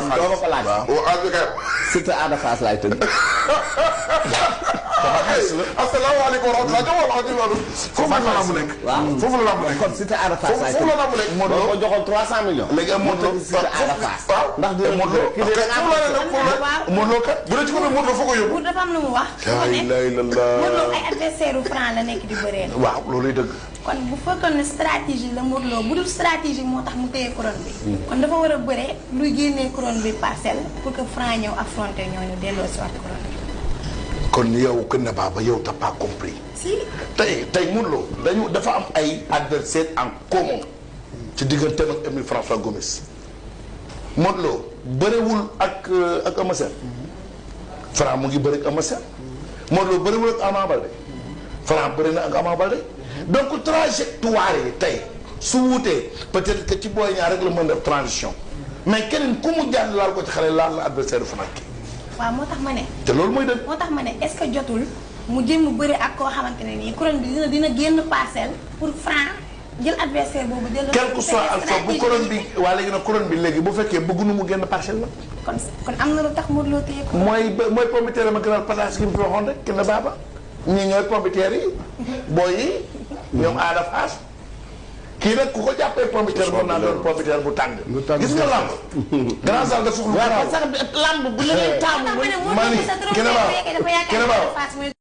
doo ma ko laaj. surtout Ada Fass laay tënk. asalaamaaleykum wa rahmatulah. foofu la lamb nekk. waaw foofu la lamb nekk. kon surtout Ada Fass laay tënk. foofu la lamb nekk. Modou Lo ko joxoon 300 millions. léegi am Modou Lo surtout Ada Fass. ndax dina Modou Lo kii dina am Modou Lo kat bu dee ci côté Modou Lo foo ko yóbbu. pour dafa am lu mu wax. la ilaha illallah. Modou Lo ay adversaire u Franc la nekk di bëree. waaw looluy dëgg. kon bu fekkoon ne stratégie la Modou Lo bu dul stratégie moo tax mu téye couronne bi. kon dafa war a bëree luy génnee couronne bi parcelle pour que Franc ñëw affronter ñooñu delloo si waat couronne bi. kon yow kën na baaba yow t'as pas compris. si tey Modou Lo dafa am ay adversaires en commun ci digganteem ak Émile François Gomis. Modou Lo bëriwul ak Eumeu Sène. Franc mu ngi bëri ak Eumeu Sène. Modou Lo bëriwul ak Ama Baldé. Franc bëri na ak Ama Baldé. donc trajectoire yi tey su wutee peut-être que ci booy ñaar rek la mën def transition mais keneen ku mu jàll laal ko ci xale laal la adversaire du Franc. waaw moo tax ma ne. te loolu mooy dëgg. moo tax ma ne est-ce que jotul mu jéem mu bëri ak koo xamante ne nii couronne bi dina génn parcelle pour Franc jël adversaire boobu. jël quel que soit alpha bu couronne bi waa léegi nag couronne bi léegi bu fekkee bëgguñu mu génn parcelle la. kon am na lu tax Modou Lo téye ko. mooy pompiteer ma gënal pataas gi mu fi waxoon rek kenn baaba ñii ñooy pompiteer yi booy yi ñoom Ada Fass kii nag ku ko jàppee pompiteer boobu naa doon pompiteer bu tàng. gis nga lamb. grand salle dafa lu. waaw sax lamb bu la leen taamu. mani kenn baaw